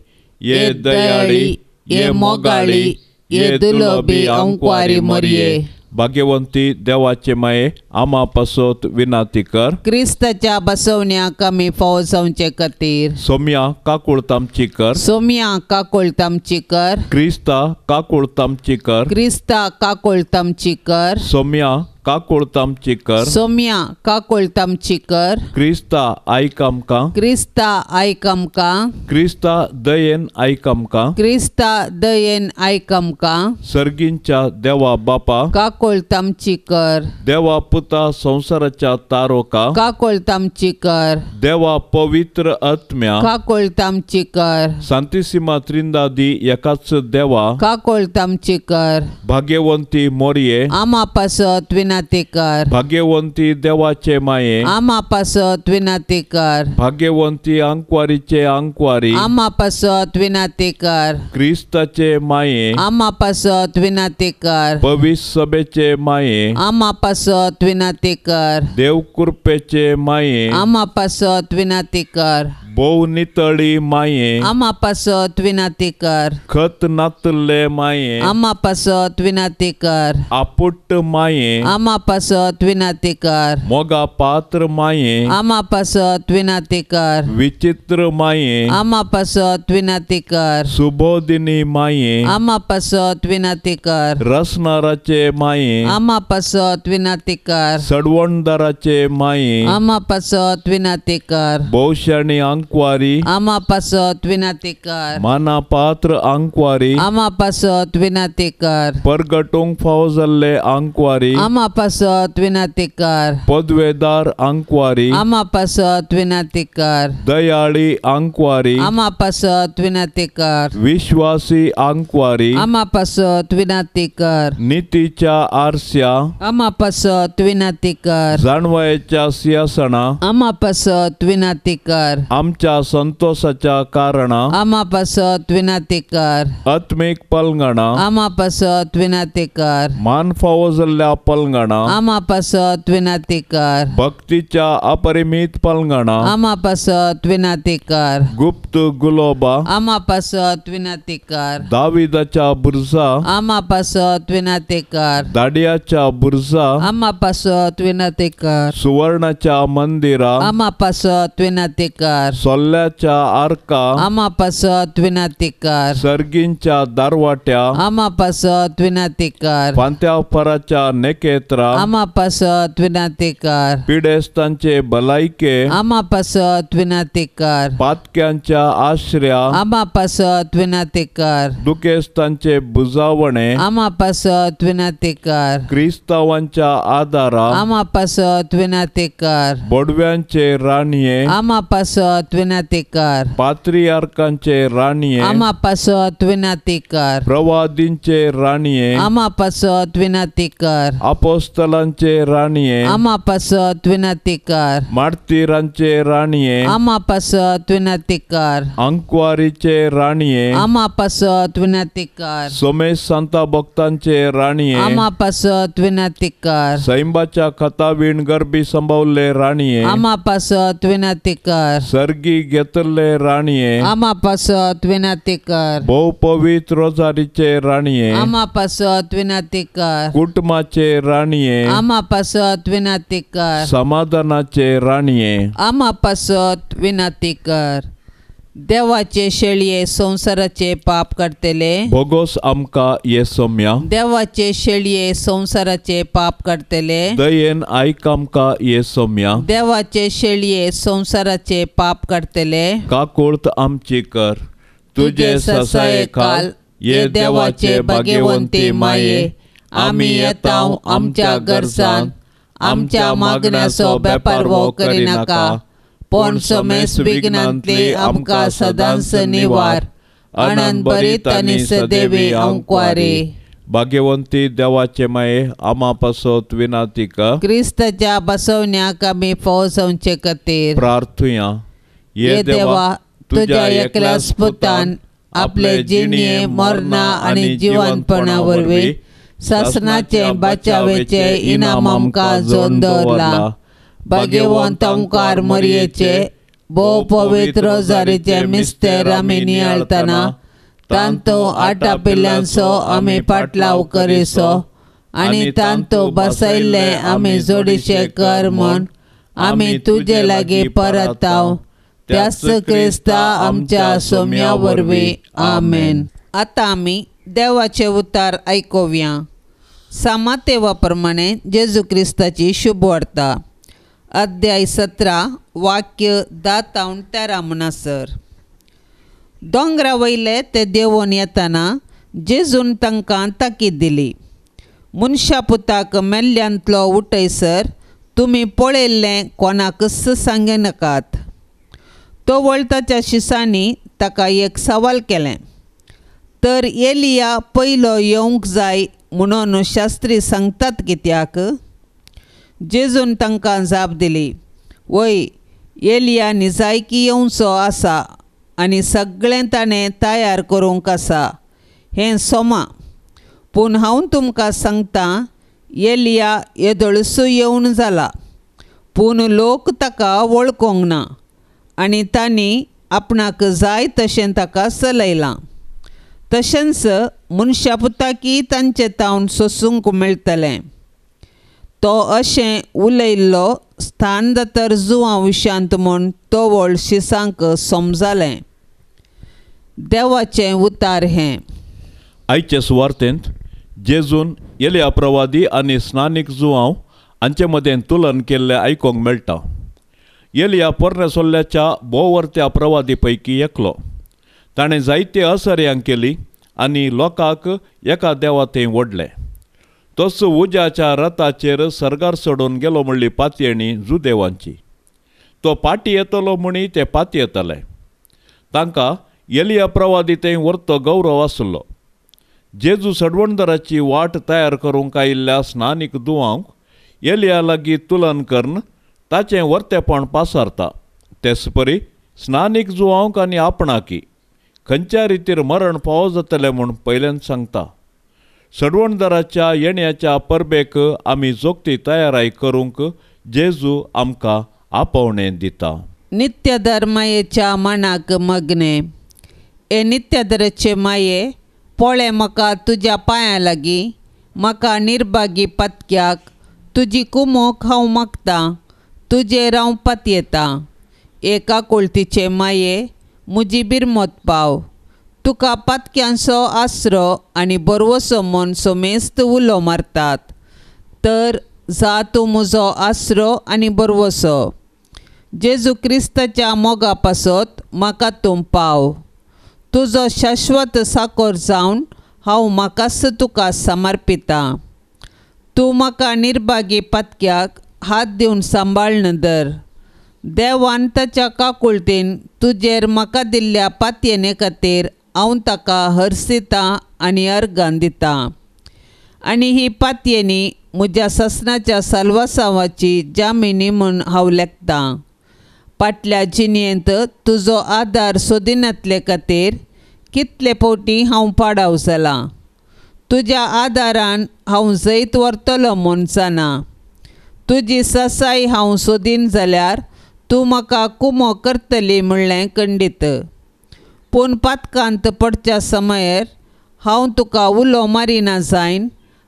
ये दयाळी, ये मोगाळी, ये दुलोबी अंकवारी मरिये. भाग्यवंती देवाचे माये, आमा पासत विनंती कर. क्रिस्ताच्या बसवण्याक आमी फावो जावचे खातीर. सोम्या काकुळत आमची कर. सोम्या काकुळत आमची कर. क्रिस्ता काकुळत आमची कर. क्रिस्ता काकुळत आमची कर. सोम्या काकुळट आमची कर। सोम्या काकुळट आमची कर। क्रिस्ता आयक आमकां। क्रिस्ता आयक आमकां। क्रिस्ता दयेन आयक आमकां। क्रिस्ता दयेन आयक आमकां। सर्गींच्या देवा बापा काकुळट आमची कर। देवा पुता संवसाराच्या तारोका काकुळट आमची कर। देवा पवित्र आत्म्या काकुळट आमची कर। सांतिसिमा त्रिंदादी एकाच देवा काकुळट आमची कर। भाग्यवंती मोरये आमा पासत विनंती कर। भाग्यवंती देवाचे माये आमा पासत विनंती कर। भाग्यवंती आंकवारीचे आंकवारी आमा पासत विनंती कर। क्रिस्ताचे माये आमा पासत विनंती कर। पवित्र सभेचे माये आमा पासत विनंती कर। देव कृपेचे माये आमा पासत विनंती कर। भोव नितळी माये आमा पासत विनंती कर। खत नातले माये आमा पासत विनंती कर। आपुट्ट माये आमा पासत विनंती कर। मोगा पात्र माये आमा पासत विनंती कर। विचित्र माये आमा पासत विनंती कर। सुबोधिनी माये आमा पासत विनंती कर। रसनाराचे माये आमा पासत विनंती कर। सडवणदाराचे माये आमा पासत विनंती कर। भोवशाणी आंकवारी आमा पासत विनंती कर। माना पात्र आंकवारी आमा पासत विनंती कर। परगटूंक फावो जाल्ले आंकवारी आमा पासत विनंती कर। पदवेदार आंकवारी आमा पासत विनंती कर। दयाळी आंकवारी आमा पासत विनंती कर। विश्वासी आंकवारी आमा पासत विनंती कर। नितीच्या आरस्या आमा पासत विनंती कर। जाणवायेच्या सिंहासना आमा पासत विनंती कर। आमच्या संतोषाच्या कारणा आमा पासत विनंती कर। आत्मीक पलंगणा आमा पासत विनंती कर। मान फावो जाल्ल्या पलंगणा आमा पासत विनंती कर। भक्तीच्या अपरिमित पलंगणा आमा पासत विनंती कर। गुप्त गुलोबा आमा पासत विनंती कर। दाविदाच्या बुरजा आमा पासत विनंती कर। दाडियाच्या बुरजा आमा पासत विनंती कर। सुवर्णाच्या मंदिरा आमा पासत विनंती कर। सोल्ल्याच्या आर्का आमा पासत विनंती कर। सर्गींच्या दारवाट्या आमा पासत विनंती कर। फांत्याफराच्या नेकेत्रा आमा पासत विनंती कर। पिडेस्तांचे भलायके आमा पासत विनंती कर। पातक्यांच्या आश्र्या आमा पासत विनंती कर। दुखेस्तांचे बुजावणे आमा पासत विनंती कर। क्रिस्तावांच्या आदारा आमा पासत विनंती कर। बोडव्यांचे राणये आमा पासत विनंती कर। पात्रियार्कांचे राणये आमा पासत विनंती कर। प्रवादींचे राणये आमा पासत विनंती कर। अपोस्तलांचे राणये आमा पासत विनंती कर। मार्तीरांचे राणये आमा पासत विनंती कर। अंकवारीचे राणये आमा पासत विनंती कर। सोमेश सांता भक्तांचे राणये आमा पासत विनंती कर। सैंबाच्या खतावीण गर्भी संभवले राणये आमा पासत विनंती कर। सर्गी घेतले राणये आमा पासत विनंती कर। भोव पवित्र रोजारीचे राणये आमा पासत विनंती कर। कुटुंबाचे राणये आमा पासत विनंती कर। समाधानाचे राणये आमा पासत विनंती कर। देवाचे शेळये संवसाराचे पाप काडटले भोगोस आमकां ये सोम्या। देवाचे शेळये संवसाराचे पाप काडटले दयेन आयक आमकां ये सोम्या। देवाचे शेळये संवसाराचे पाप काडटले काकुळट आमची कर। तुजे ससाये खाल ये देवाचे भाग्यवंती माये आमी येता आमच्या गरजान आमच्या मागण्याचो बेपारवो करिनाका पण समेस विघ्नांतली आमकां सदांच निवार आनंद भरीत आनी सदैवी आंकवारी। भाग्यवंती देवाचे माये आमा पासत विनंती कर। क्रिस्ताच्या बसवण्याक आमी फावो जावचे खातीर प्रार्थुया। ये देवा तुज्या एकल्याच पुतान आपले जिणये मरणा आनी जिवंतपणा वरवीं सासणाचे बचावेचे इनाम आमकां जोडून दवरलां। भाग्यवंत ओंकार मरयेचे भोव पवित्र रोजारीचे मिस्तेर आमी नियाळतना तांतो आटापिल्ल्यांचो आमी पाटलाव करिसो आनी तांतो बसयल्ले आमी जोडीशे कर म्हूण आमी तुजे लागीं परताव त्याच क्रिस्ता आमच्या सोम्या वरवीं आमेन। आतां आमी देवाचे उतार आयकुया। सामातेवा प्रमाणे जेजू क्रिस्ताची शुभवार्ता अध्याय 17 वाक्य 10 तावन 13 म्हणसर. दोंगरा वयले ते देंवोन येताना जेजून तांकां ताकीद दिली, मनशा पुताक मेल्ल्यांतलो उठयसर तुमी पळयल्लें कोणाकच सांगनाकात. तो वळताच्या शिसांनी ताका एक सवाल केलें, तर एलिया पयलो येवंक जाय म्हणून शास्त्री सांगतात कित्याक? जेजून तांकां जाप दिली, वय, एलिया निजायकी येवचो आसा आनी सगळें ताणें तयार करूंक आसा, हें सोमा. पूण हांव तुमकां सांगतां, एलिया येदोळसो येवन जाला, पूण लोक ताका वळखूंक ना आनी तांणी आपणाक जाय तशें ताका चलयलां. तशेंच मनशा पुताकी तांचे तावन सोसूंक मेळटलें. तो अशें उलयल्लो स्थान जातर जुवां विशांत म्हूण तवळ शिसांक समजालें. देवाचें उतार हें. आयचे सुवार्तेंत जेजून एलिया प्रवादी आनी स्नानीक जुवांव हांचे मदें तुलन केल्लें आयकूंक मेळटा. एलिया पोरण्या सोल्ल्याच्या भोववर्त्या प्रवादी पैकी एकलो. ताणें जायते असर्यां केली आनी लोकांक एका देवा थंय ओडले. तोच उज्याच्या रथाचेर सर्गार चडून गेलो म्हणली पातयेणी जुदेवांची. तो पाटी येतलो म्हणी ते पाती येतले. तांकां एलिया प्रवादी थंय व्हरतो गौरव आसलो. जेजू सडवणदाराची वाट तयार करूंक आयिल्ल्या स्नानीक दुवांक एलिया लागीं तुलन करून ताचें वर्तेपण पासारता. तेच परी स्नानीक जुवांक आनी आपणाकी खंयच्या रितीर मरण फावो जातलें म्हूण पयल्यान सांगता. सडवणदाराच्या येण्याच्या परबेक आमी जोगती तयाराय करूंक जेजू आमकां आपोवणें दिता. नित्यधर मायेच्या मनाक मग्ने. हे नित्यधराचे माये, पळय म्हाका तुज्या पांयां लागीं, म्हाका निर्भागी पातक्याक तुजी कुमोक हांव मागतां, तुजेर हांव पातयेतां. एका कोळतीचे माये, म्हजी बिरमत पाव. तुका पातक्यांचो आसरो आनी बरवसो म्हूण समेस्त उलो मारतात, तर जा तूं म्हजो आसरो आनी बरवसो. जेजू क्रिस्ताच्या मोगा पासत म्हाका तूं पाव. तुजो शाश्वत साकोर जावन हांव म्हाकाच तुका समर्पितां. तूं म्हाका निर्भागी पातक्याक हात दिवन सांबाळ्न धर. देवान ताच्या काकुळतीन तुजेर म्हाका दिल्ल्या पातयेने खातीर हांव ताका हरसितां आनी अर्गां दितां. आनी ही पातयेनी म्हज्या ससनाच्या साल्वासांवाची जामिनी म्हूण हांव लेखतां. फाटल्या जिणेंत तुजो आदार सोदिनातले खातीर कितले फावटी हांव पाडाव जालां. तुज्या आदारान हांव जैत व्हरतलो म्हूण जाणा. तुजी ससाय हांव सोदीन जाल्यार तूं म्हाका कुमो करतली म्हणलें खंडीत. पूण पातकांत पडच्या समयर हांव तुका उलो मारिना जायन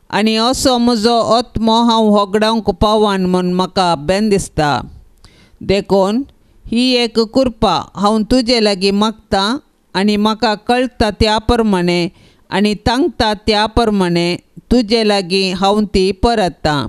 आनी असो म्हजो आत्मो हांव होगडावंक पावन म्हूण म्हाका बेन दिसता. देखून ही एक कृपा हांव तुजे लागीं मागतां आनी म्हाका कळटा त्या प्रमाणे आनी तांकता त्या प्रमाणे तुजे लागीं हांव ती परतां.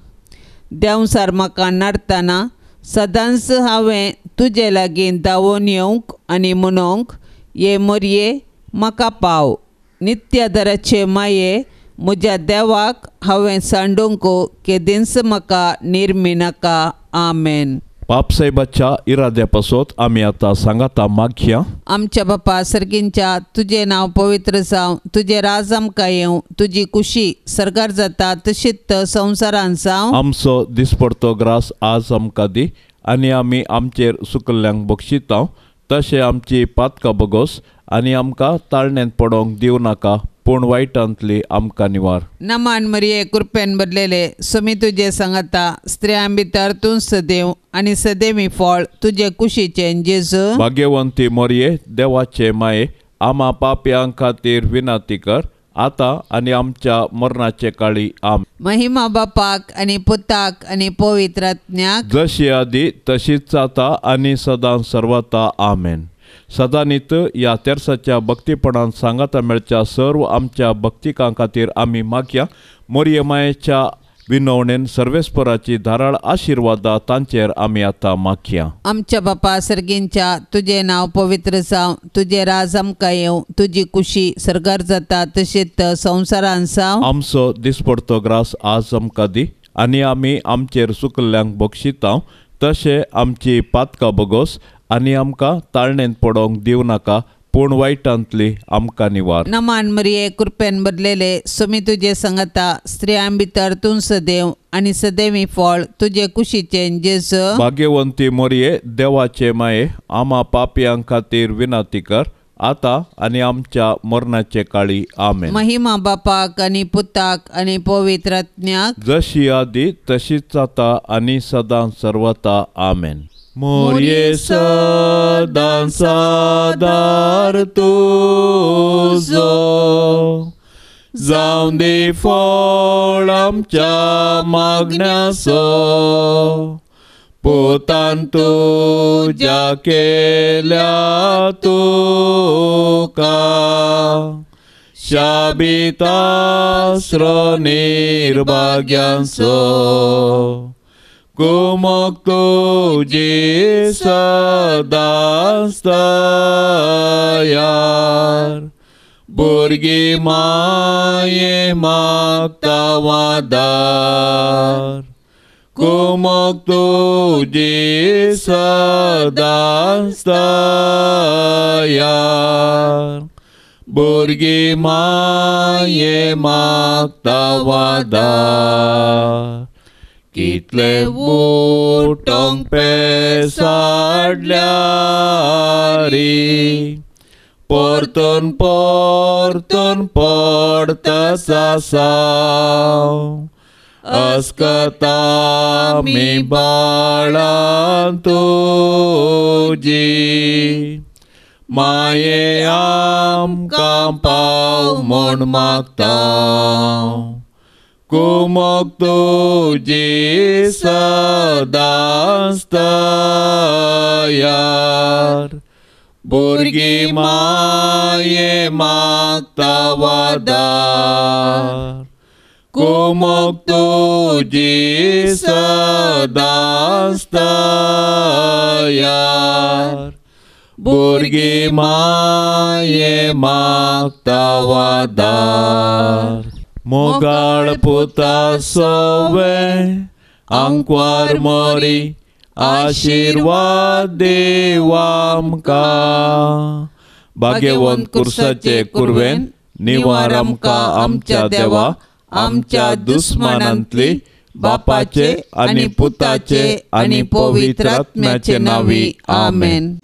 देंवसार म्हाका नाडतना सदांच हांवें तुजे लागीं धांवून येवंक आनी म्हणोंक, ये मोरये म्हाका पाव. नित्यादराचे माये, म्हज्या देवाक हांवें सांडूंक केदींच म्हाका निर्मिनाका. आमेन. पापसाहेबाच्या इराद्या पासत आमी आतां सांगाता मागया. आमच्या बापा सर्गींच्या, तुजें नांव पवित्र जावं, तुजें राज आमकां येवं, तुजी कुशी सर्गार जाता तशीच संवसारांत जावं. आमचो दिसपडतो ग्रास आज आमकां दी आनी आमी आमचेर सुकल्ल्यांक बक्षिता तशें आमची पातकां बगोस आनी आमकां ताळण्यांत पडोवंक दिवं नाका, पूण वायटांतली आमकां निवार. नमान मरिये, कृपेन भरलेले, स्वामी तुजे सांगाता, स्त्रियां भितर तूं सदैव आनी सदैवी फळ तुजे कुशीचें जेजू. भाग्यवंती मरिये, देवाचे माये, आमा पापयां खातीर विनंती कर आतां आनी आमच्या मरणाचे काळी. आमेन. महिमा बापाक आनी पुताक आनी पवित्र आत्म्याक, जशी आदी तशीच आतां आनी सदां सर्वता. आमेन. सदांनीत ह्या तेर्साच्या भक्तीपणान सांगाता मेळच्या सर्व आमच्या भक्तिकां खातीर आमी मागया. मोरये मायेच्या विनवणेन सर्वेस्पराची धाराळ आशिर्वादा तांचेर आमी आतां मागया. आमच्या बापा सर्गींच्या, तुजें नांव पवित्र जावं, तुजें राज आमकां येवं, तुजी कुशी सर्गार जाता तशीच संवसारान जावं. आमचो दिसपडतो ग्रास आज आमकां दी आनी आमी आमचेर चुकल्ल्यांक बक्षिता तशें आमची पातकां बगोस आनी आमकां ताळणेंत पडोवंक दिवं नाका, पूण वायटांतली आमकां निवार. नमान मरिये, कृपेन भरलेले, स्वामी तुजे संगता, स्त्रियां भितर तूं सदैव आनी सदैवी फळ तुजे कुशीचें जेजू. भाग्यवंती मोरये, देवाचे माये, आमा पापयां खातीर विनंती कर आतां आनी आमच्या मरणाचे काळी. आमेन. महिमा बापाक आनी पुताक आनी पवित्र आत्म्याक, जशी आदी तशीच आतां आनी सदां सर्वता. आमेन. मोरये सदां सादार तुजो, जावं दी फळ आमच्या मागण्याचो, पुतान तुज्या केल्या तुका शाबितास्र निर्भाग्यांचो, कुमक तुजी सदांच तयार, भुरगीं माये मागता वादार, कुमक तुजी सदांच तयार, भुरगीं माये मागता वादार. कितले उठोंक पेसाडल्यारी, परतून परतून पडतस आसाव, अस्कता मी बाळां तुजी, माये आमकां पाव म्हूण मागता, कुमक तुजी सदांच तयार, भुरगीं माये मागता वादार, कुमक तुजी सदांच तयार, भुरगीं माये मागता वादार. मोगाळ पुता सोवे आंकवार मोरी, आशिर्वाद देव आमकां, भाग्यवंत कुर्साचे कुर्वेन निवार आमकां आमच्या देवा, आमच्या दुस्मानांतली, बापाचे आनी पुताचे आनी पवित्र आत्म्याचे नांवी. आमेन.